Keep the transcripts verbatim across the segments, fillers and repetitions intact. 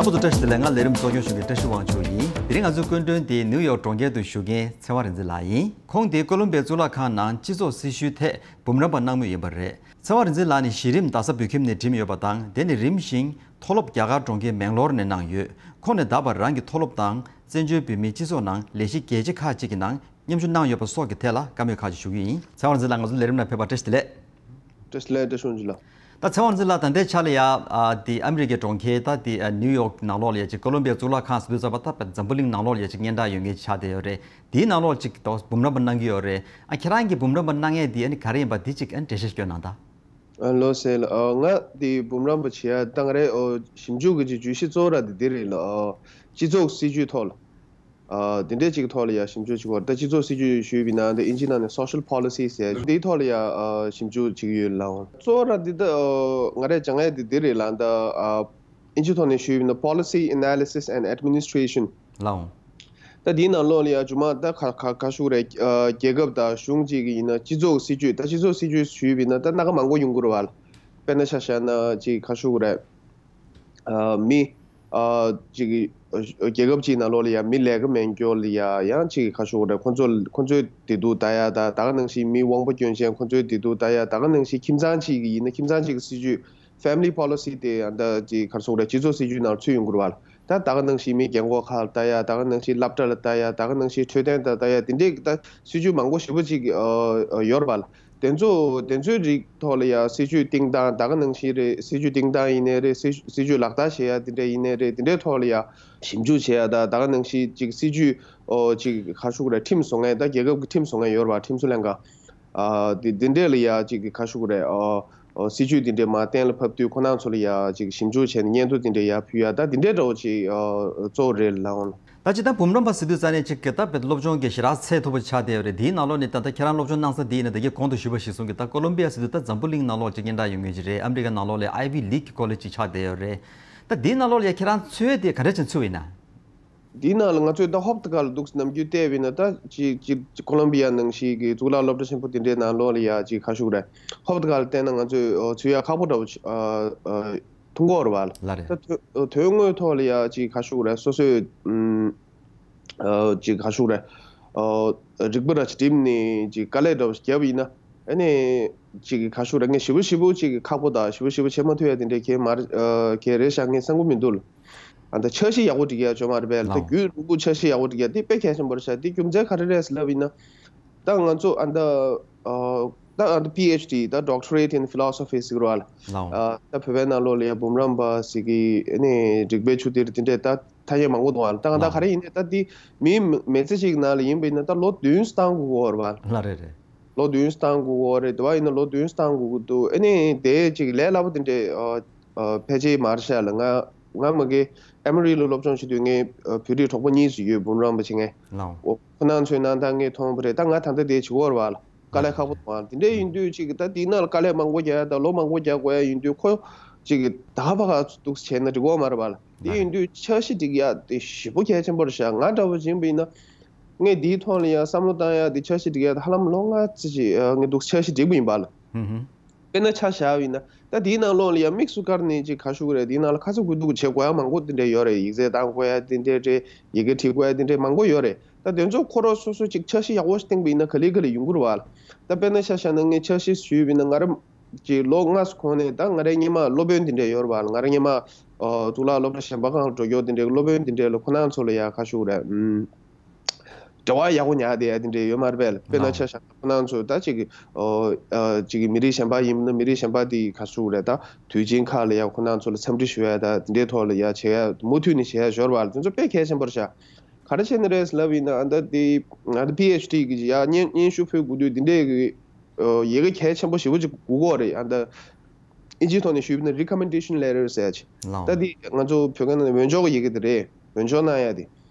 ཚོགས་གཙོ་བཀྲ་ཤིས་བདེ་ལེགས། ང་ལས་རིམ་གཙོ་སྐྱོང་ཞུ་མཁན་བཀྲ་ཤིས་དབང་ཕྱུག་ཡིན། དེ་རིང་ང་ཚོའི་སྐུ་མགྲོན་དེ་ནིའུ་ཡོག་གྲོང་ཁྱེར་དུ་བཞུགས་མཁན་ཚེ་དབང་རིག་འཛིན་ལགས་ཡིན། ཁོང་དེ་ཀོ་ལོམ་པའི་གཙུག་ལག་ཁང་ནང་སྤྱི་ཚོགས་སྲིད་བྱུས་ཐད་འབུམ་རམས་པ་གནང་མུས་ཡིན་པ་རེད། ཚེ་དབང་རིག་འཛིན་ལགས་ནི་གཞི་རིམ་རྡ་ས་བོད་ཁྱིམ་ནས་འགྲིམས་ཡོད་པ་དང་། དེ་ནི་རིམ་བཞིན་མཐོ་སློབ་རྒྱ་གར་གྲོང་ཁྱེར་མེང་ལོར་ནས་གནང་ཡོད། ཁོང་ནས་ད་བར་རང་གི་མཐོ་སློབ་དང་བཙན་བྱོལ་བོད་མིའི་སྤྱི་ཚོགས་ནང་ལས་གཞི་རྒྱལ་ཆེ་ཁག་ཅིག་གི་ནང་མཉམ་ཞུགས་གནང་ཡོད་པ་སོགས་ཀྱི་ཐད་ལ་བཀའ་མོལ་ཁག་ཅིག་ཞུ་གི་ཡིན། ཚེ་དབང་རིག་འཛིན་ལགས་ང་ཚོའི་ལས་རིམ་ནང་ཕེབས་པར་བཀྲ་ཤིས་བདེ་ལེགས། བཀྲ་ཤིས་བདེ་ལེགས། བཀྲ་ཤིས་དབང་ཕྱུག་ལགས། ད་ཚེ་དབང་རིག་འཛིན་ལགས་ད་ལྟའི་ཆ་ལ་ཡ་ཨ་དེ་ཨ་མི་རི་ཀའི་གྲོང་ཁྱེར་ད་དེ་ཨ་ནིའུ་ཡོག་ནང་ལོགས་ལ་ཡ་ཅིག་ཀོ་ལོམ་པི་ཡ་གཙུག་ལག་ཁང་ཟེར་དུས་ཙམ་པ་ད་འཛམ་བུ་གླིང་ནང་ལོགས་ལ་ཡ་ཅིག་སྙན་གྲགས་ཡོད་མཁན་ཆགས་བསྡད་ཡོད་རེད། དེའི་ནང་ལོགས་ཅིག་ད་འབུམ་རམས་པ་གནང་གི་ཡོད་རེད། ཨ་ཁྱེད་རང་གིས་འབུམ་རམས་པ་གནང་མཁན་དེ་ཨ་ནི་ག་རེ་ཡིན་པ་དེ་ཅིག་ཨ་ནི་འགྲེལ་བཤད་སྐྱོན་གནང་དང་། ཨ་ལགས་སོ་ལགས། ཨ་ང་དེ་འབུམ་རམས་པ་བྱེད་ཡ་ད་ང་རའི་ཨོ་ཞིབ་འཇུག་གི་ཅིག་བརྗོད་གཞི་གཙོ་བོ་ར་དེ་འདི་རེད་ལགས། ཨ་སྤྱི་ཚོགས་སྲིད་བྱུས་ཐོག་ལ། ཨ་དེ་འདྲས་ཅིག་ཐོག་ལ་ཡ་ཞིབ་འཇུག་བྱེད་ཀྱི་ཡོད་རེད། ད་སྤྱི་ཚོགས་སྲིད་བྱུས་ཞུས་པ་ཡིན་ན་ད་ཨིན་ཇི་ནང་ནས་social policy ཟེར་དེའི་ཐོག་ལ་ཡ་ཨ་ཞིབ་འཇུག་བྱེད་ཀྱི་ཡོད་ལགས། གཙོ་བོ་ར་འདི་ད་ཨ་ང་རས་སྦྱང་ཡ་འདི་འདི་རེད་ལགས། ད་ཨ་ཨིན་ཇི་ཐོག་ནས་ཞུས་པ་ཡིན་ན་policy analysis and administration ལགས། ད་དེའི་ནང་ལོགས་ལ་ཡ་མཇུག་མ་ད་ག་ག་ག་ཞུ་རེད། ཨ་རྒྱལ་ཁབ་དང་གཞུང་གཅིག་གི་ཡིན་ན་སྤྱི་ཚོགས་སྲིད་བྱུས། ད་སྤྱི་ཚོགས་སྲིད་བྱུས་ཞུས་པ་ཡིན་ན་ད་སྣ་ཁ་མང་པོ་ཡོང་གི་རེད་བ། དཔེར་ན་ཆ་བཞག་ན་ཅིག་ག་ཞུ་རེད། ཨ་མི་ཨ་ཅིག་གི་ཨ་རྒྱལ་ཁབ་ཅིག་ནང་ལོགས་ལ་ཡ་མི་ལས་ཀ་མེད་མཁན་ལ་ཡ་ཡང་ཅིག་ག་ཞུ་རེད། ཁོ་ཚོ་ཁོ་ཚོའི་བདེ་སྡུག་ལྟ་ཡ་ད་ད་ག་ནང་བཞིན་མི་དབང་པོ་སྐྱོན་ཅན་ཁོ་ཚོའི་བདེ་སྡུག་ལྟ་ཡ་ད་ག་ནང་བཞིན་ཁྱིམ་ཚང་གཅིག་གི་ཡིན་ན་ཁྱིམ་ཚང་གཅིག་གི་སྲིད་བྱུས། Family policy དེ་ཨ་ད་ཅིག་ག་རེ་ཟེར་དགོས་རེད། སྤྱི་ཚོགས་སྲིད་བྱུས་ནང་ཚུད་ཡོང་གི་རེད་བ། ད་ད་ག་ནང་བཞིན་མི་རྒན་གོག་ཁག་ལ་ལྟ་ཡ། ད་ག་ནང་བཞིན་སློབ་གྲྭ་ལ་ལྟ་ཡ། ད་ག་ནང་བཞིན་འཕྲོད་བསྟེན་ལ་ལྟ་ཡ། དེ་འདྲའི་ད་སྲིད་བྱུས་མང་པོ་ཞེ་པོ་ཅིག་ཨ་ཨ་ཡོད་རེད་བ་ལགས། དེ་ཚོ་དེ་ཚོའི་རིགས་ཐོག་ལ་ཡ་སྲིད་བྱུས་བཏིང་སྟངས་ད་ག་ནང་བཞིན་རེད། སྲིད་བྱུས་བཏིང་སྟངས་ཡིན་ནའི་རེད། སྲིད་སྲིད་བྱུས་ལག་བསྟར་བྱེད་ཡ་དེ་འདྲ་ཡིན་ནའི་རེད། དེ་འདྲའི་ཐོག་ལ་ཡ་ཞིབ་འཇུག་བྱེད་ཡ་ད་ད་ག་ནང་བཞིན་ཅིག་སྲིད་བྱུས་ཨོ་ཅིག་ག་རེ་ཟེར་དགོས་རེད། ཁྲིམས་བཟོ་མཁན་ད་རྒྱལ་ཁབ་ཀྱི་ཁྲིམས་བཟོ་མཁན་ཡོད་རེད་བ། ཁྲིམས་བཟོ་ལྷན་ཁང་། ཨ་དེ་དེ་འདྲས་ལ་ཡ་ཅིག་གི་ག་རེ་ཞུ་དགོས་རེད། ཨ་ཨ་སྲིད་བྱུས་དེ་འདྲས་མར་གཏན་ལ་ཕབ་དུས་ཁོ་རང་ཚོ་ལ་ཡ་ཅིག་ཞིབ་འཇུག་བྱས་ནས་སྙན་ཐོ་དེ་འདྲས་ཡར་ཕུལ་ཡ་ད་དེ་འདྲས་འདྲ་བོ་ཅིག་ཨ་གཙོ་བོ་རེད་ལགས། ད་ཅི་ད་འབུམ་རམས་པ་ཟེར་དུས་ཙ་ནས་ཅིག་གི་ད་བེད་སློབ་སྦྱོང་གི་ཞེ་དྲག་ཚད་མཐོ་པོ་ཆགས་བསྡད་ཡོད་རེད། དེའི་ནང་ལོགས་ནས་ད་ལྟ་ཁྱེད་རང་སློབ་སྦྱོང་གནང་ས་དེ་ཡིན་ན་ད་གིན་གོང་དུ་ཞུས་པ་གཞིར་བཟུང་གི་ད་ཀོ་ལོམ་པི་ཡ་ཟེར་དུས་ད་འཛམ་བུ་གླིང་ནང་ལོགས་ཅིག་སྙན་གྲགས་ཡོད་མཁན་ཅིག་རེད། ཨ་མི་རི་ཀ་ནང་ལོགས་ལ་Ivy League གི་ཀོ་ལེཇ་ཅིག་ཆགས་བསྡད་ཡོད་རེད། ད་དེའི་ནང་ལོགས་ལ་ཡ་ཁྱེད་རང་ཚུད་དེ་ག་འདྲ་ཅིག་ཚུད་ཡིན་ན། འདིའི་ནང་ལ་ང་ཚོས་ད་ཧོབ་ཏེ་ག་ལ་འདུག་ནམ་རྒྱུན་བལྟས་པ་ཡིན་ན་ད་ཅིག་ཅིག་ཀོ་ལོམ་པི་ཡ་ནང་བཞིན་གྱི་གཙུག་ལག་སློབ་གྲྭ་ཆེན་པོ་དེ་འདྲའི་ནང་ལོགས་ལ་ཡ་ཅིག་ག་རེ་ཞུ་དགོས་རེད། ཧོབ་ཏེ་ག་ལ་བལྟས་ན་ང་ཚོས་ཨོ་ཚུད་ཡ་ཁག་པོ་འདྲ་བོ་ཅིག་ཨ་ཨ་མཐོང་གི་ཡོད་རེད་བ། ལགས་རེད། ད་དོན་དོན་དངོས་ཐོག་ལ་ཡ་ཅིག་ག་རེ་ཞུ་དགོས་རེད། སོ་སོས་ཨམ་ཨ་ཅིག་ག་རེ་ཞུ་དགོས་རེད། ཨ་རིག་པ་ར་ཅིག་བསྒྲིམས་ནས་ཅིག་དཀའ་ལས་འདྲ་བོ་ཞིག་བརྒྱབ་པ་ཡིན་ན་ཨ་ནི་ཅིག་ག་རེ་ཞུ་དགོས་རེད། ངས་ཞེ་པོ་ཞེ་པོ་ཅིག་ཁག་པོ་དང་ཞེ་པོ་ཞེ་པོ་བྱེད་མ་ཐུབ་ཡ་དེ་འདྲའི་གལ་མ་རེད། ཨ་གལ་རེད་ཤག་ངས་བསམ་གྱི་མི་འདུག་ལགས། ཨ་ད་འཆར་གཞི་ཡག་པོ་སྒྲིག་ཡ་ཅོ་མ་རེད་པས་ལགས། ད་ལའོ། རྒྱུན་རིང་པོ་འཆར་གཞི་ཡག་པོ་སྒྲིག་ཡ་དེ་དཔེ་གལ་ཆེན་པོ་རེད་ཤག། དེ་རྒྱུ་མཚན་ག་རེ་རེད་ལབ་ཡིན་ན། ད་ང་ཚོ་ཨ་ད་ཨ་ད་ཨ་ད་པི་ཨེཆ་ཌི་ད་Doctorate in Philosophy ཟེར་གྱི་རེད་བ་ལགས། ལའོ། ཨ་ད་བོད་པའི་ནང་ལོགས་ལ་ཡ་འབུམ་རམས་པ་ཟེར་གྱི་ཨ་ནི་རིག་པའི་ཆུ་གཏེར་དེ་འདྲས་ད་ཐ་སྙད་མང་པོ་འདུག་བ་ལགས། ད་ང་ད་ལའོ། ག་རེ་ཡིན་ནའི་ད་དེ་མིའི་མི་མི་ཚེ་ཞིག་ནང་ལ་ཡིན་པ་ཡིན་ན་ད་ལོ་བདུན་བཏང་དགོས་ཀྱི་ཡོད་རེད་བ་ལགས། ལགས་རེད་རེད། ལོ་བདུན་བཏང་དགོས་ཀྱི་ཡོད་རེད། དེ་བ་ཡིན་ན་ལོ་བདུན་བཏང་དགོས་ཀྱི་འདུག་ཨ་ནི་དེ་ཅིག་ལས་སླ་པོ་དེ་འདྲས་ཨ་ཨ་ཕལ་ཆེར་མ་རེད་ཤག་ལགས། ང་ང་མ་གི་ཨ་མི་རི་ལ་སློབ་སྦྱོང་བྱེད་དུས་ངའི་ཨ་བོད་རིགས་གྲོགས་པོ་གཉིས་ཤིག་ཡོད། འབུམ་རམས་པ་བྱེད་མཁན། ལའོ། ཨོ་ཁོ་རང་ཚོའི་གནང་སྟངས་ངས་མཐོང་བ་རེད། ད་ང་ད་ལྟ་དེ་བྱེད་ཀྱི་ཡོད་རེད་བ་ལགས། དཀའ་ལས་ཁག་པོ་འདུག་བ་ལགས། དེ་འདྲས་ཡིན་དུས་ཅིག་ད་དེའི་ནང་ལ་དཀའ་ལས་མང་པོ་རྒྱག་ཡ་ད་ལོ་མང་པོ་རྒྱག་དགོས་ཡ་ཡིན་དུས་ཁོ་ཅིག་ད་ཕ་ག་འདུག་བྱས་ན་འགྲིག་གི་ཡོད་མ་རེད་བ་ལགས། དེ་ཡིན་དུས་འཆར་གཞི་སྒྲིག་ཡ་དེ་ཞེ་པོ་གལ་ཆེན་པོ་རེད་ཤག། ང་འདྲ་བོ་ཡིན་པ་ཡིན་ན་ངས་འདིའི་ཐོག་ལ་ཡ་བསམ་བློ་བཏང་ཡ་དེ་འཆར་གཞི་སྒྲིག་ཡ་དེ་ཧ་ལམ་ལོ་ལྔ་ཙམ་ཅིག་ཨ་ངས་འདུག་འཆར་གཞི་སྒྲིག་པ་ཡིན་པ་ལགས། ཧུམ་ཧུམ། དཔེར་ན་ཆ་བཞག་པ་ཡིན་ན་ད་དེའི་ནང་ལོགས་ལ་ཡ་དམིགས་སུ་བཀར་ནས་ཅིག་ག་རེ་ཞུ་དགོས་རེད། དེའི་ནང་ལ་ཁ་ཚ་དགོས་གཏུགས་བྱེད་དགོས་ཡ་མང་པོ་དེ་འདྲས་ཡོད་རེད། ཡིག་ཚད་བཏང་དགོས་ཡ་དེ་འདྲས་རེད། ཡི་གེ་བྲིས་དགོས་ཡ་དེ་འདྲས་མང་པོ་ཡོད་རེད། ད་དེ་ཚོ་ཁོ་རང་སོ་སོ་ཅིག་འཆར་གཞི་ཡག་པོ་ཞིག་བཏིང་པ་ཡིན་ན་ག་ལེ་ག་ལེ་ཡོང་གི་རེད་བ་ལགས། ད་དཔེར་ན་ཆ་བཞག་ན་ངས་འཆར་གཞི་ཞུས་པ་ཡིན་ན་ང་རང་ཅིག་ལོ་ལྔ་ཙམ་གོང་ནས་ད་ང་རའི་སྔོན་མ་སློབ་དཔོན་དེ་འདྲས་ཡོད་རེད་བ་ལགས། ང་རའི་སྔོན་མ་ཨོ་གཙུག་ལག་སློབ་གྲྭ་གཞན་པ་གང་ལ་འགྲོ་རྒྱུ་དེ་འདྲས་སློབ་དཔོན་དེ་འདྲས་ལ་ཁོ་རང་ཚོ་ལ་ཡ་ག་རེ་ཞུ་དགོས་རེད། ཨུམ། འབྲེལ་བ་ཡག་པོ་ཉར་བསྡད་ཡ་དེ་འདྲས་ཡོད་མ་རེད་པས། དཔེར་ན་ལགས། ཆ་བཞག་ན་ཁོ་རང་ཚོ་ད་ཅིག་གི་ཨོ་ཨ་ཅིག་གི་མི་རིགས་གཞན་པ་ཡིན་ན་མི་རིགས་གཞན་པ་དེ་ག་རེ་ཞུ་དགོས་རེད། ད་དུས་ཆེན་ཁག་ལ་ཡ་ཁོ་རང་ཚོ་ལ་འཚམས་འདྲི་ཞུ་ཡ་ད་དེ་འདྲའི་ཐོག་ལ་ཡ་བྱེད་ཡ་མུ་མཐུད་ནས་བྱེད་ཡ་ཞོར་བ་ལ་དེ་ཚོ་དཔེ་གལ་ཆེན་པོ་རེད་ཤག། ག་རེ་བྱས་ནས་རེད་ལབ་ཡིན་ན་ཨ་ད་དེ་ང་ད་པི་ཨེཆ་ཌི་གི་ཡ་སྙན་སྙན་ཞུ་ཕུལ་དགོས་དུས་དེ་འདྲའི་གི་ཨོ་ཡི་གེ་གལ་ཆེན་པོ་ཞེ་པོ་ཅིག་དགོས་ཀྱི་ཡོད་རེད། ཨ་ད་ཨིན་ཇིའི་ཐོག་ནས་ཞུས་པ་ན་recommendation letter ཟེར་ཡ་ཅིག། ལགས། ད་དེ་ང་ཚོ་བོད་སྐད་ནང་ནས་འོས་སྦྱོར་གྱི་ཡི་གེ་དེ་རེད། འོས་སྦྱོར་གནང་ཡ་དེ།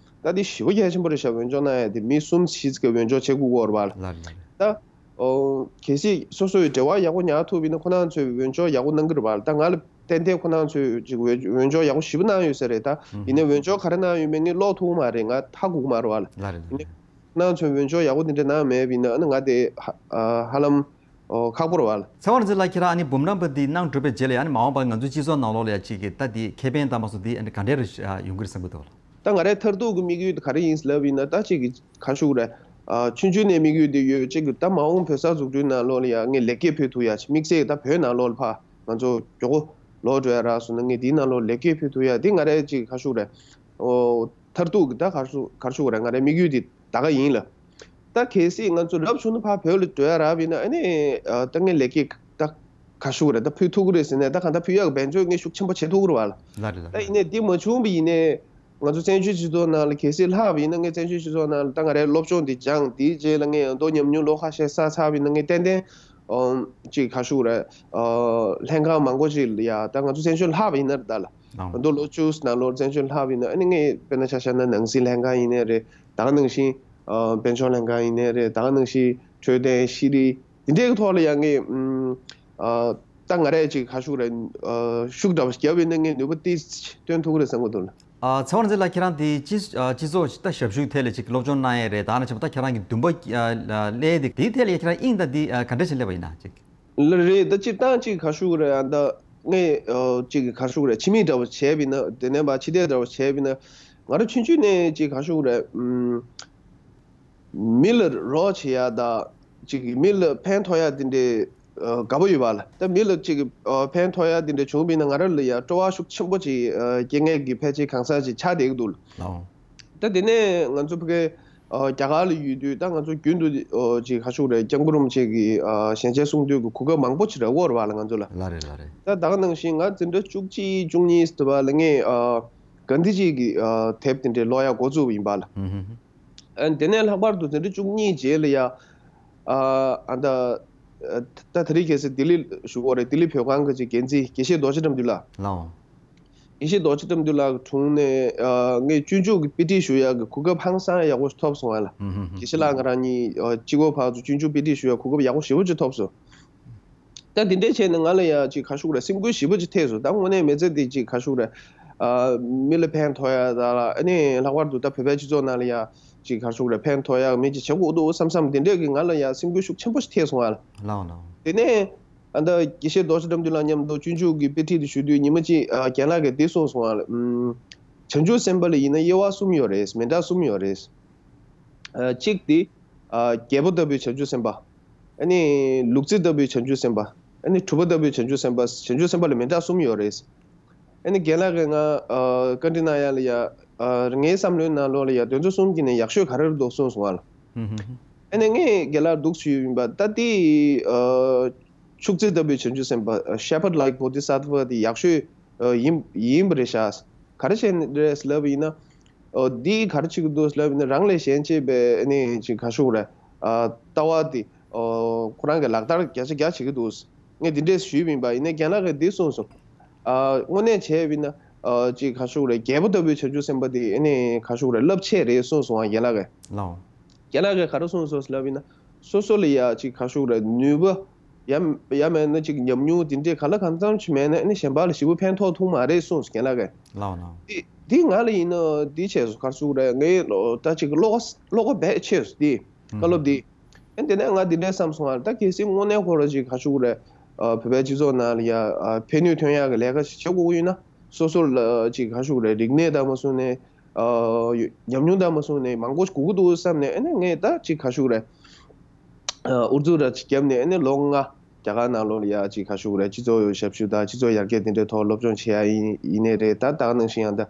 ད་དེ་ཞེ་པོ་གལ་ཆེན་པོ་རེད་ཤག། འོས་སྦྱོར་གནང་ཡ་དེ་མི་གསུམ་བཞི་ཙམ་གྱིས་འོས་སྦྱོར་བྱེད་དགོས་ཀྱི་ཡོད་རེད་བ། ལགས་རེད། ད་ཨོ་གལ་སྲིད་སོ་སོའི་འབྲེལ་བ་ཡག་པོ་ཉར་ཐུབ་ཡིན་ན་ཁོ་རང་ཚོས་འོས་སྦྱོར་ཡག་པོ་གནང་གི་རེད་བ། ད་ང་ལ་ཏན་ཏན་ཁོ་རང་ཚོས་ཅིག་འོས་འོས་སྦྱོར་ཡག་པོ་ཞེ་པོ་གནང་ཡོད་ས་རེད་ད། ཨུ་ཧུམ། ཡིན་ནའི་འོས་སྦྱོར་ག་རེ་གནང་ཡོད་མེད་ངས་ཀློག་ཐུབ་ཀྱི་མ་རེད། ང་ཧ་གོ་གི་མ་རེད་བ་ལགས། ལགས་རེད། ཡིན་ནའི་ཁོ་རང་ཚོས་འོས་སྦྱོར་ཡག་པོ་དེ་འདྲ་གནང་མེད་པ་ཡིན་ན་ཨ་ནི་ང་དེ་ཧ་ཨ་ཧ་ལམ་ ཨོ་ཁག་པོ་རེད་བ་ལ། ཚེ་དབང་རིག་འཛིན་ལགས། ཁྱེད་རང་ཨ་ནི་འབུམ་རམས་པ་འདི་གནང་གྲུབ་པའི་རྗེས་ལ་ཡང་ཨ་ནི་མ་འོངས་པར་ང་ཚོའི་སྤྱི་ཚོགས་ནང་ལོགས་ལ་ཡང་ཅིག་གི་ད་འདི་ཁེ་ཕན་དང་མ་སོགས་འདི་ཨ་ནི་ག་འདྲས་རེ་ཡོང་གི་རེད་བསམ་གི་འདུག་ལ། ད་ང་རའི་མཐར་ཐུག་གི་དམིགས་ཡུལ་དེ་ག་རེ་ཡིན་ལབ་ཡིན་ན། ད་ཅིག་གི་ག་ཞུ་དགོས་རེད། ཨ་ཆུང་ཆུང་ནས་དམིགས་ཡུལ་དེ་ཡོད། ཅིག་གི་ད་མ་འོངས་བོད་ས་འཛུགས་སྐྲུན་ནང་ལོགས་ལ་ཡང་ངས་ལེགས་སྐྱེས་ཕུལ་ཐུབ་ཡ་ཅིག། དམིགས་བསལ་ད་བོད་ནང་ལོགས་ལ་ཕར་ང་ཚོ་མགྱོགས་པོ་ལོག་འགྲོ་ཡ་རག་སོང་ན། ངས་དེའི་ནང་ལོགས་ལེགས་སྐྱེས་ཕུལ་ཐུབ་ཡ་དེ་ང་རའི་ཅིག་ག་ཞུ་དགོས་རེད། ཨོ་མཐར་ཐུག་གི་ད་ག་ཞུ་ག་ཞུ་དགོས་རེད། ང་རའི་དམིགས་ཡུལ་དེ་ད་ག་ཡིན་ལ། ད་གལ་སྲིད་ང་ཚོ་རབ་བྱུང་ན་ཕར་བོད་ལ་འགྲོ་ཡ་རག་པ་ཡིན་ན། ཨ་ནི་ཨ་ད་ངས་ལེགས་སྐྱེས་ད་ག་ཞུ་དགོས་རེད། ད་ཕུལ་ཐུབ་ཀྱི་རེད་ཟེར་ནས་ད་གང་ལྟར་ཕུལ་ཡག་གི་འབད་བརྩོན་ངས་ཤུགས་ཆེན་པོ་བྱེད་ཐུབ་ཀྱི་རེད་བ་ལ། ལ་རེད་ལ་ད་རེད། ཡིན་ནའི་འདི་མ་བྱུང་བ་ཡིན་ནའི་ང་ཚོ་བཙན་བྱོལ་སྤྱི་ཚོགས་ནང་ལ་གལ་སྲིད་ལྷག་པ་ཡིན་ན། ངས་བཙན་བྱོལ་སྤྱི་ཚོགས་ནང་ལ་ད་ང་རའི་སློབ་སྦྱོང་འདི་སྦྱངས། དེའི་རྗེས་ལ་ངས་ཨ་མདོ་ཉམས་མྱོང་ལོ་ཁ་ཤས་བསགས་ཚར་བ་ཡིན་ན། ངས་ཏན་ཏན་ཨམ་ཅིག་ག་ཞུ་དགོས་རེད། ཨ་ལྷན་ཁང་མང་པོ་ཅིག་ལ་ཡ་ད་ང་ཚོ་བཙན་བྱོལ་ལྷག་པ་ཡིན་ན་རེད་ད་ལ། ཨང་། ད་ལོ་བཅུ་ནང་ལོགས་བཙན་བྱོལ་ལྷག་པ་ཡིན་ན། ཨ་ནི་ངས་དཔེར་ན་ཆ་བཞག་ན་ནང་སྲིད་ལྷན་ཁང་ཡིན་ནའི་རེད། ད་ག་ནང་བཞིན་ཨ་དཔལ་འབྱོར་ལྷན་ཁང་ཡིན་ནའི་རེད། ད་ག་ནང་བཞིན་འཕྲོད་བསྟེན་ཤེས་རིག་འདི་འདྲའི་ཐོག་ལ་ཡང་ངས་ཨམ་ཨ་ད་ང་རས་ཅིག་ག་ཞུ་དགོས་རེད། ཨ་ཤུགས་འདྲ་བོ་བརྒྱབ་པ་ཡིན་ན་ངས་ནུས་པ་ཏོག་ཙམ་བཏོན་ཐུབ་ཀྱི་རེད་བསམ་གྱི་འདུག་ལ། ཨ་ཚེ་དབང་རིག་འཛིན་ལགས། ཁྱེད་རང་དེ་སྤྱི་ཨ་སྤྱི་ཚོགས་ད་ཞབས་ཞུའི་ཐད་ལ་ཅིག་སློབ་སྦྱོང་གནང་ཡས་རེད། ད་ག་ནང་བཞིན་པ་ད་ཁྱེད་རང་གི་འདུན་པ་ཨ་ཨ་སླེབས་དེ་དེའི་ཐད་ལ་ཁྱེད་རང་དབྱིངས་དང་འདི་ཨ་ག་འདྲ་ཞིག་སླེབས་པ་ཡིན་ན་ཅིག། ལ་རེད། ད་སྤྱིར་བཏང་ཅིག་ག་ཞུ་དགོས་རེད། ཨ་ད་ངས་ཨ་ཅིག་ག་ཞུ་དགོས་རེད། ཕྱི་མིག་འདྲ་བོ་བྱས་པ་ཡིན་ན། དེ་ནས་མར་ཕྱི་བལྟས་འདྲ་བོ་བྱས་པ་ཡིན་ན། ང་རང་ཆུང་ཆུང་ནས་ཅིག་ག་ཞུ་དགོས་རེད། ཨམ་མི་ལ་རོགས་བྱེད་ཡ་དང་ཅིག་མི་ལ་ཕན་ཐོགས་ཡ་དེ་འདྲའི་ཨ་དགའ་པོ་ཡོད་པ་ལ། ད་མི་ལ་ཅིག་ཨ་ཕན་ཐོགས་ཡ་དེ་འདྲ་བྱུང་བ་ཡིན་ན་ང་རང་ལ་ཡ་སྤྲོ་བ་ཤུགས་ཆེན་པོ་ཅིག་ཨ་སྐྱེ་མཁན་གྱི་ཕལ་ཆེར་གང་ཟག་ཅིག་ཆགས་བསྡད་ཀྱི་འདུག་ལ། ལའོ། ད་དེ་ནས་ང་ཚོ་ཕ་གི་ཨ་རྒྱ་གར་ལ་ཡོད་དུས་ད་ང་ཚོ་རྒྱུན་དུ་ཨ་ཅིག་ག་ཞུ་དགོས་རེད། སྐྱབས་མགོན་རིན་པོ་ཆེ་གི་ཨ་ཞལ་མཇལ་གསུང་དུས་ཀྱི་གོ་སྐབས་མང་པོ་ཅིག་རག་གི་ཡོད་རེད་བ་ལ་ང་ཚོ་ལ། ལ་རེད་ལ་རེད། ད་ད་ག་ནང་བཞིན་ང་འཛིན་གྲྭ་བཅུ་གཅིག་བཅུ་གཉིས་དུ་བ་ལ་ངས་ཨ་གྷན་དྷི་ཇི་གི་ཨ་དེབ་དེ་འདྲའི་ཀློག་ཡ་འགོ་བཙུགས་པ་ཡིན་པ་ལ། ཧུམ་ཧུམ་ཧུམ། ཨ་དེ་ནས་ལྷག་པར་དུ་འཛིན་གྲྭ་བཅུ་གཉིས་རྗེས་ལ་ཡ་ཨ་ཨ་ད་ད་དེ་རིང་ཁ་སང་ལྡི་ལི་ཞུ་དགོས་རེད། ལྡི་ལི་བོད་ཁང་གི་ཅིག་འགན་འཛིན་དགེ་བཤེས་རྡོ་རྗེ་དགྲ་འདུལ་ལགས། ལའོ། དགེ་བཤེས་རྡོ་རྗེ་དགྲ་འདུལ་ལགས་ཀྱི་དྲུང་ནས་ཨ་ངས་སྤྱོད་འཇུག་གི་དཔེ་ཁྲིད་ཞུ་ཡག་གི་གོ་སྐབས་ཧང་སང་ཡག་པོ་ཞིག་ཐོབ་སོང་བ་ལ། ཧུམ་ཧུམ་ཧུམ། དགེ་བཤེས་ལགས་ང་རང་གཉིས་ཨ་གཅིག་པོ་ཕར་ཚུར་སྤྱོད་འཇུག་དཔེ་ཁྲིད་ཞུ་ཡག་གོ་སྐབས་ཡག་པོ་ཞེ་པོ་ཅིག་ཐོབ་སོང་། ད་དེ་འདྲས་བྱས་ནས་ང་ལ་ཡ་ཅིག་ག་ཞུ་དགོས་རེད། སེམས་འགུལ་ཞེ་པོ་ཅིག་ཐེབས་སོང་། ད་དངོས་གནས་མི་ཚེ་འདི་ཅིག་ག་ཞུ་དགོས་རེད། ཨ་མི་ལ་ཕན་ཐོགས་ཡ་ད་ལ། ཨ་ནི་ལྷག་པར་དུ་ད་བོད་པའི་སྤྱི་ཚོགས་ནང་ལ་ཡ་ཅིག་ག་ཞུ་དགོས་རེད། ཕན་ཐོགས་ཡ་མི་ཅིག་བྱེད་དགོས་འདུག་བསམ་བསམ་དེ་འདྲས་ཀྱི་ང་ལ་ཡ་སེམས་འགུལ་ཤུགས་ཆེན་པོ་ཞིག་ཐེབས་སོང་ཨ་ལ། ལའོ་ལའོ། དེ་ནས་ཨ་ད་དགེ་བཤེས་རྡོ་རྗེ་དགྲ་འདུལ་ལགས་མཉམ་དུ་སྤྱོད་འཇུག་གི་དཔེ་ཁྲིད་དེ་ཞུ་དུས་ཉི་མ་གཅིག་ཨ་རྒན་ལགས་ཀྱིས་འདི་གསུངས་སོང་ཨ་ལ། ཨུམ། བྱང་ཆུབ་སེམས་དཔའ་ལ་ཡིན་ན་དབྱེ་བ་གསུམ་ཡོད་རེད། མི་འདྲ་གསུམ་ཡོད་རེད། ཨ་གཅིག་དེ་ཨ་རྒྱལ་པོ་ལྟ་བུའི་བྱང་ཆུབ་སེམས་དཔའ། ཨ་ནི་ལུག་རྫི་ལྟ་བུའི་བྱང་ཆུབ་སེམས་དཔའ། ཨ་ནི་གྲུབ་པ་ལྟ་བུའི་བྱང་ཆུབ་སེམས་དཔའ། བྱང་ཆུབ་སེམས་དཔའ་ལ་མི་འདྲ་གསུམ་ཡོད་རེད། ཨ་ནི་རྒན་ལགས་ཀྱིས་ང་ཨ་བཀའ་འདྲི་གནང་ཡ་ལ་ཡ་ཨ་ངའི་བསམ་བློའི་ནང་ལོགས་ལ་ཡ་དེ་ཚོ་གསུམ་གྱི་ནས་ཡག་ཤོས་ག་རེ་རེད་འདུག་གསུངས་སོང་ཨ་ལ། ཧུམ་ཧུམ་ཧུམ། ཨ་ནི་ངས་རྒན་ལགས་འདུག་ཞུས་ཡིན་པ། ད་དེ་ཨ་ཕྱུགས་རྫི་ལྟ་བུའི་བྱང་ཆུབ་སེམས་དཔའ། ཨ་Shepherd like Bodhisattva དེ་ཡག་ཤོས་ཨ་ཡིན་ཡིན་པ་རེད་ཤག་ག་རེ་བྱས་ནས་རེད་ལབ་ཡིན་ན། ཨོ་འདིས་ག་རེ་བྱེད་ཀྱི་འདུག་ལབ་ཡིན་ན། རང་ལས་གཞན་གཅེས་པའི་ཨ་ནི་ཅིག་ག་ཞུ་དགོས་རེད། ཨ་ལྟ་བ་འདི་ཨོ་ཁོ་རང་གིས་ལག་བསྟར་བརྒྱ་ཆ་བརྒྱ་བྱེད་ཀྱི་འདུག་ངས་འདི་འདྲས་ཞུས་པ་ཡིན་པ། ཡིན་ནའི་རྒན་ལགས་ཀྱིས་འདི་གསུངས་སོང་། ཨ་དངོས་གནས་བྱས་པ་ཡིན་ན་ཨ་ཅིག་ག་ཞུ་དགོས་རེད། རྒྱལ་པོ་ལྟ་བུའི་བྱང་ཆུབ་སེམས་དཔའ་འདི་ཨ་ནི་ག་ཞུ་དགོས་རེད། རླབས་ཆེ་རེད་གསུངས་སོང་ཨ་རྒན་ལགས་ཀྱིས། ལའོ། རྒན་ལགས་ཀྱིས་ག་རེ་གསུངས་སོང་ལབ་ཡིན་ན། སོ་སོ་ལ་ཡ་ཅིག་ག་ཞུ་དགོས་རེད། ནུས་པ་ཡ་ཡ་མེད་ན་ཅིག་ཉམས་མྱོང་དེ་འདྲས་ག་ལ་གང་འཚམ་ཅིག་མེད་ན་ཨ་ནི་གཞན་པ་ལ་ཞེ་པོ་ཕན་ཐོགས་ཐུབ་མ་རེད་གསུངས་སོང་རྒན་ལགས་ཀྱིས། ལའོ་ལའོ། འདི་འདི་ང་ལ་ཡིན་ན་འདི་བྱས་སོང་། ག་རེ་ཞུ་དགོས་རེད། ངའི་ལོ་ད་ཅིག་བློ་ཁ་བློ་ཁ་བས་ཆེ་སོང་འདི་བཀའ་སློབ་འདི། ཨ་དེ་ནས་ང་འདི་འདྲས་བསམ་སོང་ཨ། ད་གལ་སྲིད་དངོས་གནས་ཁོ་རང་ཅིག་ག་ཞུ་དགོས་རེད། ཨ་བོད་པའི་སྤྱི་ཚོགས་ནང་ལ་ཡ་ཨ་ཕན་ནུས་ཐོན་ཡག་གི་ལས་ཀ་ཞིག་བྱེད་དགོས་ཀྱི་ཡོད་ན། སོ་སོ་ལ་ཅིག་ག་ཞུ་དགོས་རེད། རིག་གནས་དང་མ་སོང་ནས་ཨ་ཉམས་མྱོང་དང་མ་སོང་ནས་མང་པོ་ཞིག་དགོས་ཀྱི་འདུག་བསམ་ནས། ཨ་ནི་ངས་ད་ཅིག་ག་ཞུ་དགོས་རེད། ཨ་ཨུ་ཚུགས་ར་ཅིག་བརྒྱབ་ནས་ཨ་ནི་ལོ་ལྔ་རྒྱ་གར་ནང་ལོགས་ལ་ཡ་ཅིག་ག་ཞུ་དགོས་རེད། སྤྱི་ཚོགས་ཞབས་ཞུ་དང་སྤྱི་ཚོགས་ཡར་རྒྱས་དེ་འདྲའི་ཐོག་སློབ་སྦྱོང་བྱེད་ཡ་ཡིན་ཡིན་ནའི་རེད། ད་ད་ག་ནང་བཞིན་ཡང་ད་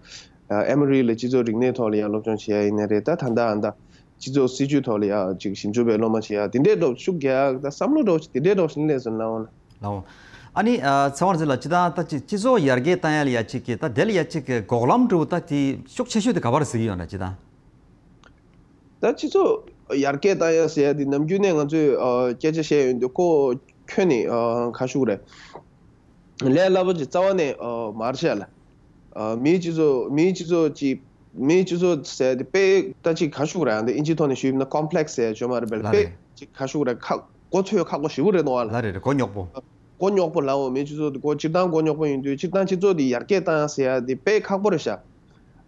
ཨ་ཨེ་མོ་རི་ལ་སྤྱི་ཚོགས་རིག་གནས་ཐོག་ལ་ཡ་སློབ་སྦྱོང་བྱེད་ཡ་ཡིན་ནའི་རེད། ད་ད་ལྟ་ཨ་ད་སྤྱི་ཚོགས་སྲིད་ཇུས་ཐོག་ལ་ཡ་ཅིག་ཞིབ་འཇུག་པའི་སློབ་མ་བྱེད་ཡ་དེ་འདྲའི་འདྲ་བོ་ཤུགས་རྒྱག་ཡ་ད་བསམ་བློ་འདྲ་བོ་ཞིག་དེ་འདྲའི་འདྲ་བོ་ཞིག་སླེབས་སོང་ལབ་འོང་ན། ལའོ། ཨ་ནི་ཨ་ཚེ་དབང་རིག་འཛིན་ལགས། སྤྱིར་བཏང་ད་ཅིག་སྤྱི་ཚོགས་ཡར་རྒྱས་བཏང་ཡ་ལ་ཡ་ཅིག་གི་ད་དེ་ལ་ཡ་ཅིག་གི་འགོག་ལམ་འདྲ་བོ་ད་དེ་ཤུགས་ཆེ་ཤོས་དེ་ག་པར་གཟིགས་ཡོད་ན་སྤྱིར་བཏང་། ད་སྤྱི་ཚོགས་ཡར་རྒྱས་བཏང་ཡ་ཟེར་ཡ་དེ་ནམ་རྒྱུན་ནས་ང་ཚོས་ཨ་སྐད་ཆ་བཤད་ཡོང་དུས་ཁོ་ཁྱོན་ནས་ཨ་ག་ཞུ་དགོས་རེད། ལས་སླ་པོ་ཅིག་རྩ་བ་ནས་ཨ་མ་རེད་ཤག་ལ། ཨ་མིའི་སྤྱི་ཚོགས་མིའི་སྤྱི་ཚོགས་ཅིག་མིའི་སྤྱི་ཚོགས་ཟེར་དེ་དཔེ་ད་ཅིག་ག་ཞུ་དགོས་རེད། ཨ་འདི་ཨིན་ཇི་ཐོག་ནས་ཞུས་ན་ཀོམ་པི་ལེག་སི་ཟེར་ཡ་ཅིག་ཡོད་མ་རེད་པས། ལ་དཔེ་རེད། ཅིག་ག་ཞུ་དགོས་རེད། ཁག་གོ་ཚོད་ཁག་པོ་ཞེ་པོ་རེད་འདུག་ཨ་ལ། ལ་རེད་རེད། གོ་རྙོག་པོ། གོ་རྙོག་པོ་ལའོ། མིའི་སྤྱི་ཚོགས་འདི་གོ་སྤྱིར་བཏང་གོ་རྙོག་པོ་ཡིན་དུས། སྤྱིར་བཏང་སྤྱི་ཚོགས་འདི་ཡར་རྒྱས་བཏང་ཟེར་ཡ་འདི་དཔེ་ཁག་པོ་རེད་ཤག་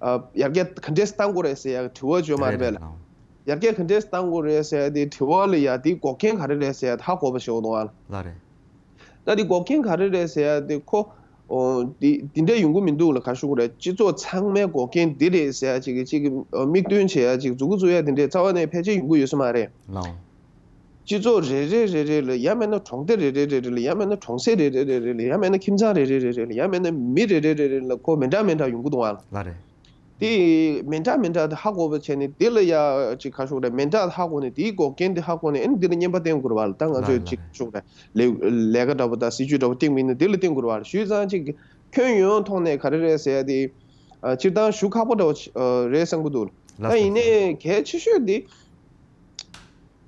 ཨ་ཡར་རྒྱས་ག་འདྲས་བཏང་དགོས་རེད་ཟེར་ཡ་དྲི་བ་ཅིག་ཡོད་མ་རེད་པས་ལ། རེད་རེད། ལའོ། ཡར་རྒྱས་ག་འདྲས་བཏང་དགོས་རེད་ཟེར་ཡ་དེ་དྲི་བ་ལ་ཡ་དེའི་འགོག་རྐྱེན་ག་རེ་རེད་ཟེར་ཡ་དེ་ཧ་གོ་བ་ཞིག་འོང་བ། ལགས་རེད། ད་དེ་འགོག་རྐྱེན་ག་རེ་རེད་ཟེར་ཡ་དེ་ཁོ། ཨོ། དེ་དེ་འདྲས་ཡོང་གི་མི་འདུག་ལ། ག་ཞུ་དགོས་རེད། སྤྱི་ཚོགས་ཚང་མའི་འགོག་རྐྱེན་འདི་རེད་ཟེར་ཡ་ཅིག་གི་ཅིག་གི་མིག་སྟོན་བྱེད་ཡ་ཅིག་མཛུབ་གུ་བཙུགས་ཡ་དེ་འདྲས་རྩ་བ་ནས་ཕལ་ཆེར་ཡོང་གི་ཡོད་ས་མ་རེད། ལགས། སྤྱི་ཚོགས་རེ་རེ་རེ་རེ་ལ་ཡང་མིན་ན་གྲོང་སྡེ་རེ་རེ་རེ་རེ་ལ་ཡང་མིན་ན་གྲོང་གསེབ་རེ་རེ་རེ་རེ་ལ་ཡང་མིན་ན་ཁྱིམ་ཚང་རེ་རེ་རེ་རེ་ལ་ཡང་མིན་ན་མི་རེ་རེ་རེ་རེ་ལ་ཁོ་མི་འདྲ་མི་འདྲ་ཡོང་གི་འདུག་ཨང་། ལགས་རེད། དེ་མི་འདྲ་མི་འདྲ་དེ་ཧ་གོ་བ་བྱས་ནས་དེ་ལ་ཡ་ཅིག་ག་ཞུ་དགོས་རེད། མི་འདྲ་ཧ་གོ་ནས་དེའི་འགོག་རྐྱེན་དེ་ཧ་གོ་ནས་ཨ་ནི་དེ་ལ་བརྙན་པར་བསྟན་དགོས་རེད་བ་ལ། ད་ང་ཚོས་ཅིག་ཞུ་དགོས་རེད། ལས་ལས་ཀ་འདྲ་པོ་དང་སྲིད་ཇུས་འདྲ་པོ་བཏིང་བ་ཡིན་ན་དེ་ལ་བརྟེན་དགོས་རེད་བ་ལ། ཞུས་ཙང་ཅིག་ཁྱོན་ཡོངས་ཐོག་ནས་ག་རེ་རེད་ཟེར་ཡ་དེ་སྤྱིར་བཏང་ཞུ་ཁག་པོ་འདྲ་པོ་རེད་བསམ་གྱི་འདུག་ད་ཡིན་ནའི་གལ་ཆེ་ཤོས་དེ།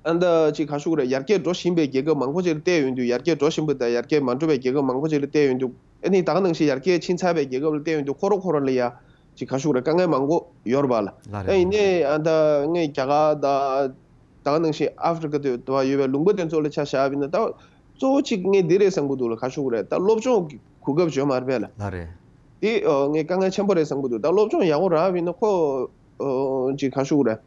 ཨ་ད་ཅིག་ག་ཞུ་དགོས་རེད། ཡར་རྒྱས་འགྲོ་བཞིན་པའི་རྒྱལ་ཁབ་མང་པོ་ཅིག་ལ་བལྟས་ཡོང་དུས། ཡར་རྒྱས་འགྲོ་བཞིན་པ་དང་ཡར་རྒྱས་མ་འགྲོ་བའི་རྒྱལ་ཁབ་མང་པོ་ཅིག་ལ་བལྟས་ཡོང་དུས། ཨ་ནི་ད་ག་ནང་བཞིན་ཡར་རྒྱས་ཕྱིན་ཚར་བའི་རྒྱལ་ཁབ་ལ་བལྟས་ཡོང་དུས། ཁོ་རང་ཁོ་རང་ལ་ཡ་ཅིག་ག་ཞུ་དགོས་རེད། དཀའ་ངལ་མང་པོ་ཡོད་རེད་བ་ལ། ལགས་རེད། ད་ཡིན་ནའི་ཨ་ད་ངས་རྒྱ་གར་དང་ད་ག་ནང་བཞིན་ཨ་ཧྥེ་རི་ཁ་དུ་དུ་བ་ཡོད་པའི་ལུང་པ་དེ་ཚོ་ལ་ཆ་བཞག་པ་ཡིན་ན། ད་གཙོ་བོ་གཅིག་ངས་འདི་རེད་བསམ་གྱི་འདུག་ལ། ག་ཞུ་དགོས་རེད། ད་སློབ་སྦྱོང་གི་གོ་སྐབས་བྱུང་མ་རེད་པས་ལ། ལགས་རེད། དེ་ཨོ་ངས་དཀའ་ངལ་ཆེན་པོ་རེད་བསམ་གྱི་འདུག་ད་སློབ་སྦྱོང་ཡག་པོ་རག་པ་ཡིན་ན་ཁོ། ཨོ་ཅིག་ག་ཞུ་དགོས་རེད།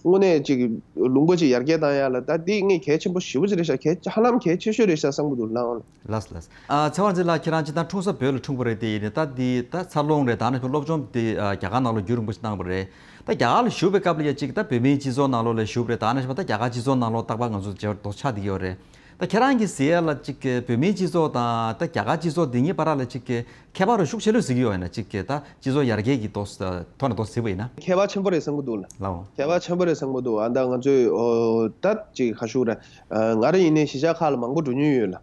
དངོས་གནས་ཅིག་ལུང་པ་ཅིག་ཡར་རྒྱས་བཏང་ཡ་ལ་ད་འདི་ངས་གལ་ཆེན་པོ་ཞེ་པོ་ཅིག་རེད་ཤག་གལ་ཧ་ལམ་གལ་ཆེ་ཤོས་རེད་ཤག་བསམ་གྱི་འདུག་ལགས། ལགས་ལགས། ཨ་ཚེ་དབང་རྩེ་ལགས། ཁྱེད་རང་སྤྱིར་བཏང་འཁྲུངས་ས་བོད་ལ་འཁྲུངས་པ་རེད། དེ་ཡིན་ནའི་ད་འདི་ད་འཚར་ལོངས་རེད། ད་ནི་སློབ་སྦྱོང་དེ་ཨ་རྒྱ་གར་ནང་ལ་རྒྱུན་རིང་པོ་ཞིག་བཏང་བ་རེད། ད་རྒྱ་གར་ལ་བཞུགས་པའི་སྐབས་ལ་ཡ་ཅིག་ད་བོད་མིའི་སྤྱི་ཚོགས་ནང་ལོགས་ལ་བཞུགས་པ་རེད། ད་ནི་ད་རྒྱ་གར་སྤྱི་ཚོགས་ནང་ལོགས་རྟག་པར་ང་ཚོ་མཇལ་བ་རྡོག་ཆགས་བསྡད་ཀྱི་ཡོད་རེད། ད་ཁྱེད་རང་གིས་ཟེར་ཡ་ལ་ཅིག་བོད་མིའི་སྤྱི་ཚོགས་དང་ད་རྒྱ་གར་སྤྱི་ཚོགས་འདི་གཉིས་བར་ལ་ཅིག་ཁྱད་པར་ཤུགས་ཆེ་ལོས་ཟེར་གྱི་ཡོད་ཡིན་ན། ཅིག་ད་སྤྱི་ཚོགས་ཡར་རྒྱས་ཀྱི་ཐོག་ཐོག་ནས་ཐོག་ཟེར་བ་ཡིན་ན། ཁྱད་པར་ཆེན་པོ་རེད་བསམ་གྱི་འདུག་ལ། ལའོ། ཁྱད་པར་ཆེན་པོ་རེད་བསམ་གྱི་འདུག་ཨ་ད་ང་ཚོས་ཨོ་ད་ཅིག་ག་ཞུ་དགོས་རེད། ང་རང་ཡིན་ནའི་གཞིས་ཆགས་ཁག་ལ་མང་པོ་འགྲོ་མྱོང་ཡོད་ལ།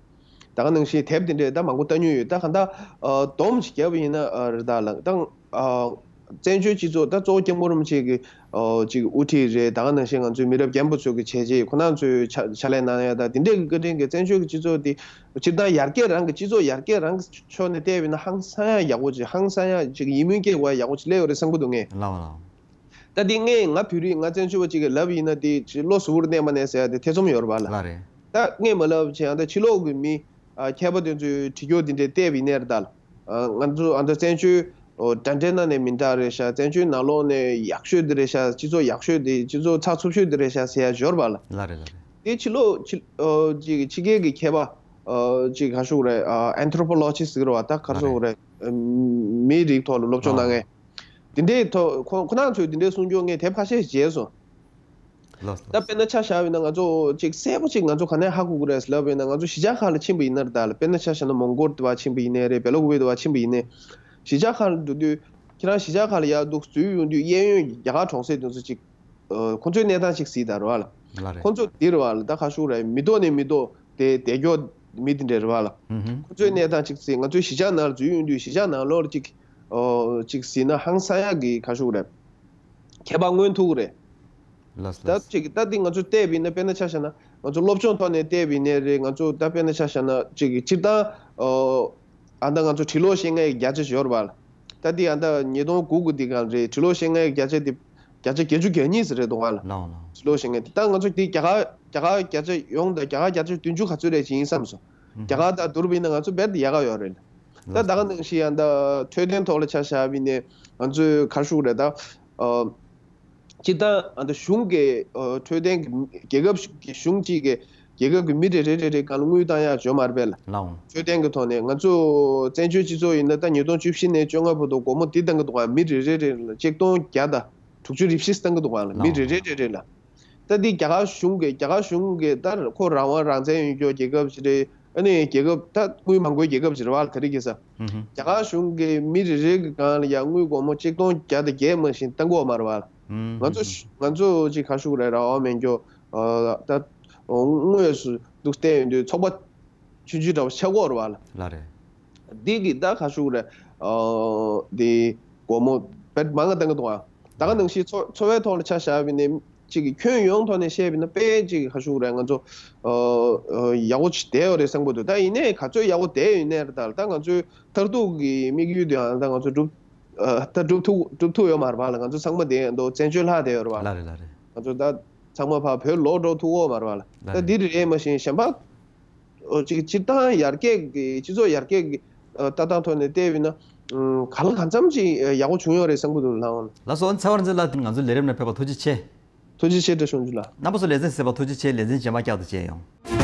ད་ག་ནང་བཞིན་དེབ་དེ་འདྲས་ད་མང་པོ་ལྟ་མྱོང་ཡོད། ད་ག་ད་ཨ་སྡོམ་ཅིག་བརྒྱབ་པ་ཡིན་ན་ཨ་རེད་ད་ལ་ད་ཨ་བཙན་བྱོལ་སྤྱི་ཚོགས་ད་གཙོ་བོ་སྐྱབས་མགོན་རིན་པོ་ཆེ་གི་ཨོ་ཅིག་དབུ་ཁྲིད་རེད། ད་ག་ནང་བཞིན་ང་ཚོའི་མི་རབས་རྒན་པོ་ཚོ་གི་བྱས་རྗེས། ཁོ་རང་ཚོའི་ཕྱག་ཕྱག་ལས་གནང་ཡ་ད་དེ་འདྲས་ཀྱི་བཀའ་དྲིན་གྱིས་བཙན་བྱོལ་གྱི་སྤྱི་ཚོགས་དེ་སྤྱིར་བཏང་ཡར་རྒྱས་རང་གི་སྤྱི་ཚོགས་ཡར་རྒྱས་རང་གི་ཕྱོགས་ནས་བལྟས་པ་ཡིན་ན་ཧང་སང་ཡ་ཡག་པོ་ཅིག་ཧང་སང་ཡ་ཅིག་ཡིད་སྨོན་སྐྱེ་དགོས་ཡ་ཡག་པོ་ཅིག་སླེབས་ཡོད་རེད་བསམ་གྱི་འདུག་ངས། ལའོ་ལའོ། ད་འདི་ངས་ང་བོད་རིགས་ང་བཙན་བྱོལ་བ་ཅིག་གིས་ལབ་ཡིན་ན་དེ་ཅིག་བློ་གཟུ་བོར་གནས་མ་གནས་ཟེར་ཡ་དེ་ཐེ་ཚོམ་ཡོད་རེད་བ་ལ། ལགས་རེད། ད་ངས་མ་ལབ་བྱས་ཡང་ད་ཕྱི་ལོགས་ཀྱི་མི་ཨ་མཁས་པ་དེ་ཚོའི་དྲི་རྒྱུ་དེ་འདྲས་བལྟས་པ་ཡིན་ནའི་རེད་ད་ལ། ཨ་ང་ཚོ་ཨ་ད་བཙན་བྱོལ་ཨོ་འདྲ་འདྲའི་ནང་ནས་མི་འདྲ་རེད་ཤག་བཙན་བྱོལ་ནང་ལོགས་ནས་ཡག་ཤོས་འདི་རེད་ཤག་སྤྱི་ཚོགས་ཡག་ཤོས་འདི། སྤྱི་ཚོགས་ཚགས་ཚུད་ཤོས་འདི་རེད་ཤག་ཟེར་ཡ་ཡོད་རེད་བ་ལ། ལགས་རེད་ལགས་རེད། དེ་ཕྱི་ལོགས་ཕྱི་ཨོ་ཅིག་ཕྱི་རྒྱལ་གྱི་མཁས་པ་ཨོ་ཅིག་ག་ཞུ་དགོས་རེད། ཨ་ཨན་ཐྲོ་པོ་ལོ་ཇི་ཟེར་གྱི་རེད་བ། ད་ག་རེ་ཟེར་དགོས་རེད། ཨ་མིའི་རིགས་ཐོག་ལ་སློབ་སྦྱོང་གནང་མཁན། དེ་འདྲའི་ཐོག་ཁོ་ཁོ་རང་ཚོས་དེ་འདྲའི་གསུང་རྒྱུ་ངས་དེབ་ཁ་ཤས་ཤིག་མཇལ་སོང་། ལགས་སོ། ད་དཔེར་ན་ཆ་བཞག་པ་ཡིན་ན་ང་ཚོ་ཅིག་གསལ་པོ་ཅིག་ང་ཚོ་ག་ནས་ཧ་གོ་གི་རེད་ལབ་པ་ཡིན་ན། ང་ཚོ་གཞིས་ཆགས་ཁག་ལ་ཕྱིན་པ་ཡིན་ན་རེད་ད་ལ། དཔེར་ན་ཆ་བཞག་ན་མོན་གྷོ་དུ་བ་ཕྱིན་པ་ཡིན་ནའི་རེད། སྦེལ་ཀོབ་དུ་བ་ཕྱིན་པ་ཡིན་ནའི། གཞིས་ཆགས་ཁག་ལ་འགྲོ་དུས་ཁྱེད་རང་གཞིས་ཆགས་ཁག་ལ་ཡར་འདུག་འཛུལ་ཡོང་དུས་གཡས་གཡོན་རྒྱ་གར་གྲོང་གསེབ་དེ་ཚོ་ཅིག་ཨ་ཁོ་ཚོའི་གནས་སྟངས་ཅིག་གཟིགས་དང་རེད་བ་ལ། ལགས་རེད། ཁོ་ཚོ་འདི་རེད་བ་ལ། ད་ག་ཞུ་དགོས་རེད། མི་ཐོག་ནས་མི་ཐོག་དེ་བསྡད་ཀྱོག་མི་དེ་འདྲ་རེད་བ་ལ། ཧུམ་ཧུམ། ཁོ་ཚོའི་གནས་སྟངས་ཅིག་གཟིགས། ང་ཚོའི་གཞིས་ཆགས་ནང་ལ་འཛུལ་ཡོང་དུས་གཞིས་ཆགས་ནང་ལོགས་ལ་ཅིག་ཨོ་ཅིག་གཟིགས་ན་ཧང་སང་ཡག་གི་ག་ཞུ་དགོས་རེད། ཁྱད་པར་མངོན་ཐུབ་ཀྱི་རེད། ལགས་ལགས། ད་ཅིག་ད་འདི་ང་ཚོ་བལྟས་པ་ཡིན་ན། དཔེར་ན་ཆ་བཞག་ན་ང་ཚོ་སློབ་སྦྱོང་ཐོག་ནས་བལྟས་པ་ཡིན་ནའི་རེད། ང་ཚོ་ད་དཔེར་ན་ཆ་བཞག་ན་ཅིག་སྤྱིར་བཏང་ཨོ་ཨ་ད་ང་ཚོ་འབྲི་ཀློག་ཤེས་མཁན་གྱི་བརྒྱ་ཆ་ཡོད་རེད་བ་ལ། ད་འདི་ཨ་ད་ཉིས་སྟོང་དགུ་གི་འདི་གང་རེད། འབྲི་ཀློག་ཤེས་མཁན་གྱི་བརྒྱ་ཆ་འདི་བརྒྱ་ཆ་བརྒྱད་ཅུ་གྱ་གཉིས་ཙམ་རེད་འདུག་ཨ་ལ། ལའོ་ལའོ། འབྲི་ཀློག་ཤེས་མཁན་འདི་ད་ང་ཚོ་འདི་རྒྱ་གར་རྒྱ་གར་བརྒྱ་ཆ་ཡོངས་དང་རྒྱ་གར་བརྒྱ་ཆ་བདུན་ཅུ་ག་ཚོད་རེད་ཅིག་ཡིན་བསམ་སོང་། ཧུམ། རྒྱ་གར་དང་བསྡུར་བ་ཡིན་ན་ང་ཚོ་རྦད་དེ་ཡག་ག་ཡོད་རེད། ད་ད་ག་ནང་བཞིན་ཡང་ད་འཕྲོད་བསྟེན་ཐོག་ལ་ཆ་བཞག་པ་ཡིན་ནའི་ང་ཚོས་ག་རེ་ཞུ་དགོས་རེད་ད། ཨ་སྤྱིར་བཏང་ཨ་ད་གཞུང་གི་ཨ་འཕྲོད་བསྟེན་གྱི་རྒྱལ་ཁབ་ཀྱི་གཞུང་གཅིག་གི་རྒྱལ་ཁབ་ཀྱི་མི་རེ་རེ་རེ་རེ་སྒང་ལ་དངུལ་བཏང་ཡག་ཅིག་ཡོད་མ་རེད་པས་ལ། ལའོ། འཕྲོད་བསྟེན་གྱི་ཐོག་ནས་ང་ཚོ་བཙན་བྱོལ་སྤྱི་ཚོགས་ཡིན་ན་ད་ཉིས་སྟོང་བཅུ་བཞི་ནས་བཅོ་ལྔ་བར་དུ་སྒོར་མོ་འདི་བཏང་གི་འདུག་ག་མི་རེ་རེ་རེ་ལ་ཆིག་སྟོང་བརྒྱ་དང་དྲུག་ཅུ་རེ་བཞི་བཏང་གི་འདུག་ག་ལ། མི་རེ་རེ་རེ་རེ་ལ། ད་འདི་རྒྱ་གར་གཞུང་གི་རྒྱ་གར་གཞུང་གི་ད་ཁོ་རང་དབང་རང་བཙན་ཡོད་རྒྱུ་རྒྱལ་ཁབ་ཅིག་རེད། ཨ་ནི་རྒྱལ་ཁབ་ད་དངུལ་མང་པོའི་རྒྱལ་ཁབ་ཅིག་རེད་བ་ལ། དེ་རིང་ཁ་སང་། ཧུམ་ཧུམ། རྒྱ་གར་གཞུང་གིས་མི་རེ་རེ་གི་སྒང་ལ་ཡང་དངུལ་སྒོར་མོ་ཆིག་སྟོང་བརྒྱ་དང་བརྒྱད་མ་ཞིག་བཏང་གི་ཡོད་མ་རེད་བ་ལ། ཧུམ་ང་ཚོ་ཧུམ་ཧུམ། ང་ཚོ་ཅིག་ག་རེ་ཞུ་དགོས་རེད། རང་དབང་མེད་རྒྱུ་ཨ་ད་དངོས་སུ་འདུག་བལྟས་ཡོང་དུས་ཚོགས་པ་ཆུང་ཆུང་འདྲ་བོ་ཆགས་ཀྱི་ཡོད་རེད་བ་ལ། ལགས་རེད། འདི་གི་ད་ག་རེ་ཞུ་དགོས་རེད། ཨ་འདི་སྒོར་མོ་དཔེ་མང་ང་བཏང་གི་འདུག་ཨ། ད་ག་ནང་བཞིན་འཚོ་འཚོ་བའི་ཐོག་ལ་ཆ་བཞག་པ་ཡིན་ནའི་ཅིག་ཁྱོན་ཡོངས་ཐོག་ནས་བཤད་པ་ཡིན་ན་དཔེ་ཅིག་ག་རེ་ཞུ་དགོས་རེད། ང་ཚོ་ཨ་ཨ་ཡག་པོ་ཅིག་བསྡད་ཡོད་རེད་བསམ་གྱི་འདུག་ད་ཡིན་ནའི་ག་ཚོད་ཡག་པོ་བསྡད་ཡོད་ནའི་རེད། ད་ད་ང་ཚོའི་མཐར་ཐུག་གི་དམིགས་ཡུལ་དེ་ཡང་ད་ང་ཚོ་འགྲུབ་ཨ་ད་འགྲུབ་ཐུབ་འགྲུབ་ཐུབ་ཡོད་མ་རེད་བ་ལ། ང་ཚོ་ཚང་མ་དེ་ཡང་ད་བཙན་བྱོལ་ལྷག་བསྡད་ཡོད་རེད་བ། ལགས་རེད་ལགས་རེད། ང་ཚོ་ད་ཚང་མ་ཕར་བོད་ལོག་འགྲོ་ཐུབ་ཡོད་མ་རེད་བ་ལ། ལགས་ད་རེད། འདི་རེད་མ་གཞི་གཞན་པ། ཨོ་ཅིག་སྤྱིར་བཏང་ཡར་རྒྱས་ཀྱི་སྤྱི་ཚོགས་ཡར་རྒྱས་ཀྱི་ཨ་ལྟ་སྟངས་ཐོག་ནས་བལྟས་པ་ཡིན་ན། ཨམ་གང་ལ་གང་འཚམ་ཅིག་ཡག་པོ་བྱུང་ཡོད་རེད་བསམ་གྱི་འདུག་ལགས། ལགས་སོ། ཚེ་དབང་རིག་འཛིན་ལགས་ང་ཚོའི་ལས་རིམ་ནང་ཕེབས་པར་ཐུགས་རྗེ་ཆེ། ཐུགས་རྗེ་ཆེ་བཀྲ་ཤིས་དབང་ཕྱུག་ལགས། རྣམ་པ་ཚོ་ལེ་ཚན་གཟིགས་པར་ཐུགས་རྗེ་ཆེ། ལེ་ཚན་རྗེས་མ་བསྐྱར་དུ་མཇལ་ཡོང་།